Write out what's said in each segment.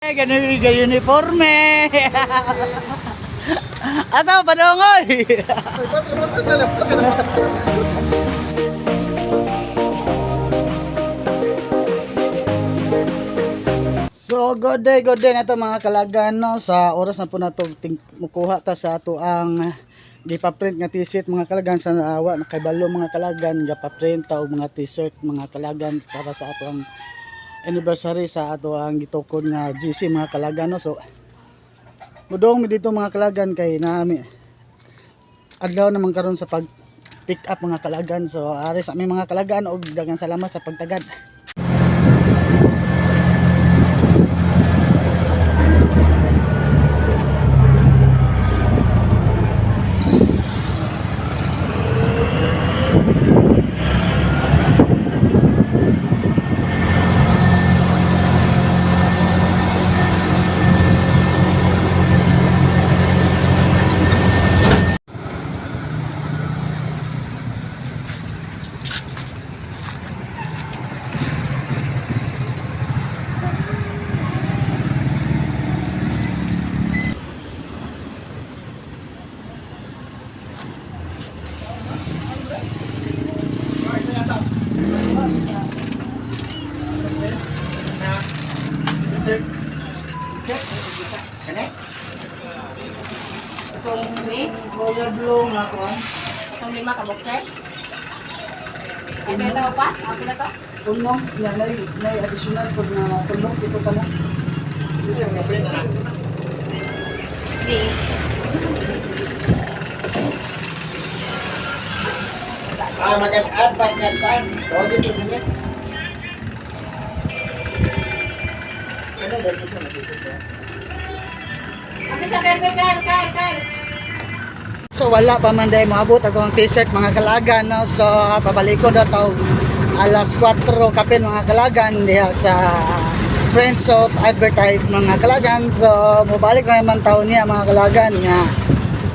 Ganun yung uniforme. Asa pa dongoy? So good day na to, mga kalagan, no? Sa oras na po na to mukuha ta sa ato ang gipa-print nga t-shirt, mga kalagan, sa awa na kay mga kalagan, gipa-print ta og mga t-shirt, mga kalagan, para sa ato ang anniversary sa ato ang gitukod nga GC, mga kalagan, no? So mudong mi dito, mga kalagan, kay nami adlaw naman karon sa pag pick up, mga kalagan. So ari sa aming mga kalagan og daghang salamat sa pagtagad. Itong royal blue nga kuan. Itong lima ka boxer? Okay na to pa? Okay na to? Uno, nga nay additional pag na tulog ito ka na. Hindi. Ah, maganda maganda. Oh, dito niya. Ano dito na dito? Okay sa Kyle, Kyle, Kyle, Kyle. So wala pa man dahil moabot atong t-shirt, mga kalagan, no. So pabalikon na to alas 4 kapin, mga kalagan, diha sa Friends of Advertise, mga kalagan. So mobalik na naman taon niya, mga kalagan, nga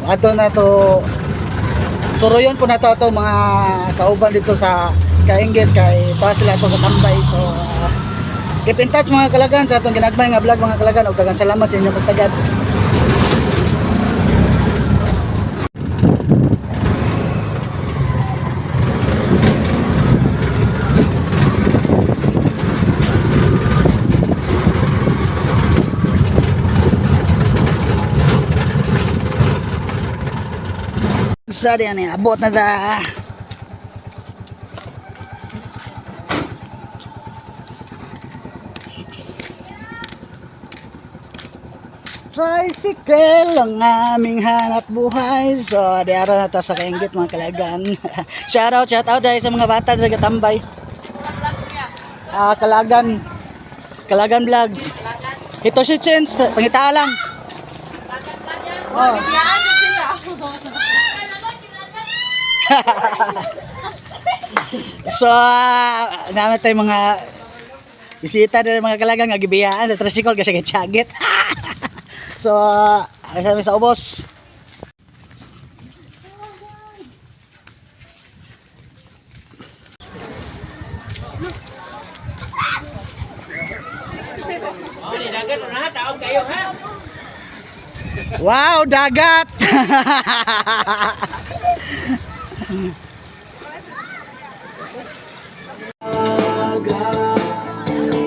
ato na to suruyon po na to ato mga kauban dito sa Kaingit kay taas sila ato katambay. So keep in touch, mga kalagan, sa atong ginagmay nga vlog, mga kalagan, ug daghang salamat sa inyong pagtagad. Sa diyan eh, abot na sa. Tricycle ang aming hanap buhay. So, di araw na ta sa Kaingit, mga kalagan. Shout out dahil sa mga bata dito katambay. Ah, Kalagan. Kalagan vlog. Ito si Chins, pangita lang. Oh. So, namin tayo mga bisita din mga kalagang nga gibiyaan sa tricycle kasi gitsagit. So, sabi sa ubos. Wow, dagat!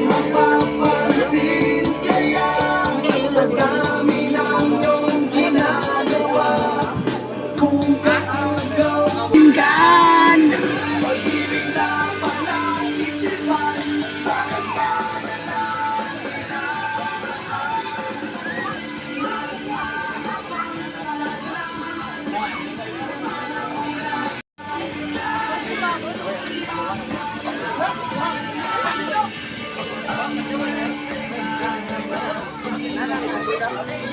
Mapapansin kaya sa dami ng iyong ginagawa kung kaagaw Gan! pag-ibig na palaisipan sa kanta na lang.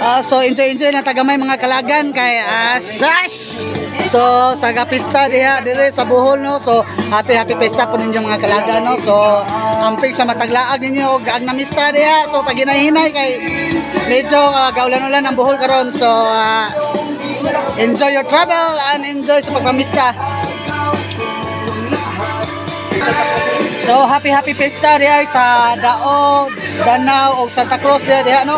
Ah, so enjoy enjoy na tagamay, mga kalagan, kay Asas. So sa pista diha dire sa Bohol, no. So happy happy pista po ninyo, mga kalagan, no. So amping sa mataglaag ninyo og ang namista diha. So pag hinay-hinay kay medyo gaulan-ulan ang Bohol karon. So enjoy your travel and enjoy sa pagpamista. So happy happy pesta diha sa Dao, Danao ug Santa Cruz diha diha no.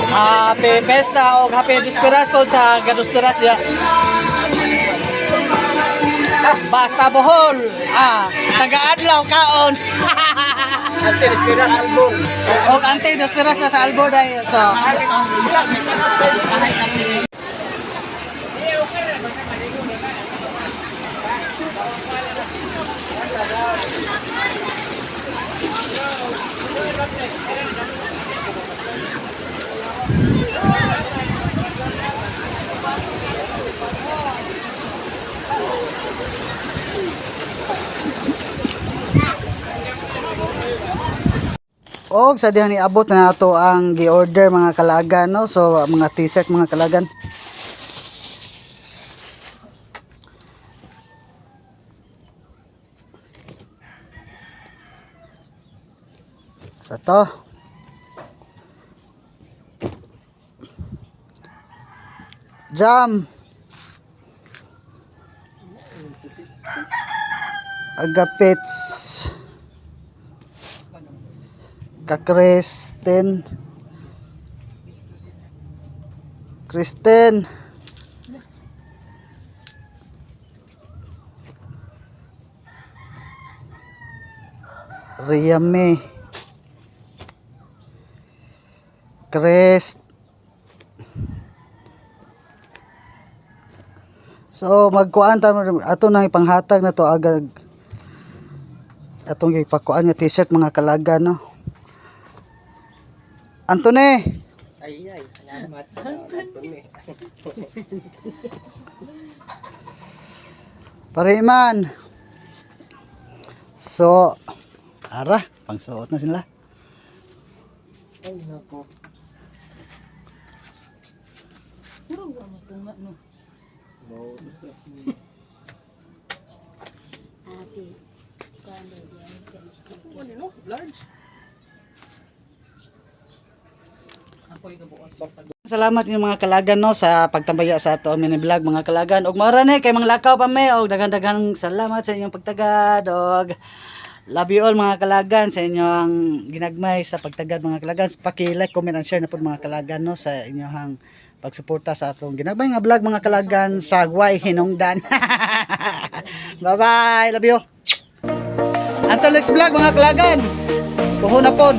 Happy pesta og happy Dispiras po sa Gaduspiras diha. Basta Bohol. Ah, taga-adlaw kaon. Ante Espiras album. Og ante Dispiras na sa Albo dahil so. Og sa diha niabot na nato ang gi-order mga kalagan no. So mga t-shirt mga kalagan. Sa to. Jam. Agapits. Ka-Kristen. Kristen. Riame. Crest. So magkuan ta ato nang ipanghatag na to agag atong ipakuan nga t-shirt mga kalaga no. Antone, Ay ay, salamat. Antone. Pariman. So, ara, pangsuot na sila. Ay nako. Salamat inyo mga kalagan no sa pagtambaya sa ato ang mini vlog mga kalagan. Og maura ni kay manglakaw pa me og daghan-daghang salamat sa inyong pagtagad og love you all mga kalagan sa inyong ginagmay sa pagtagad mga kalagan. Paki-like, comment and share na pud mga kalagan no sa inyong pagsuporta sa atong ginagmay nga vlog mga kalagan sa Gway Hinungdan. Bye-bye. Love you. Until next vlog mga kalagan. Puhon na pod.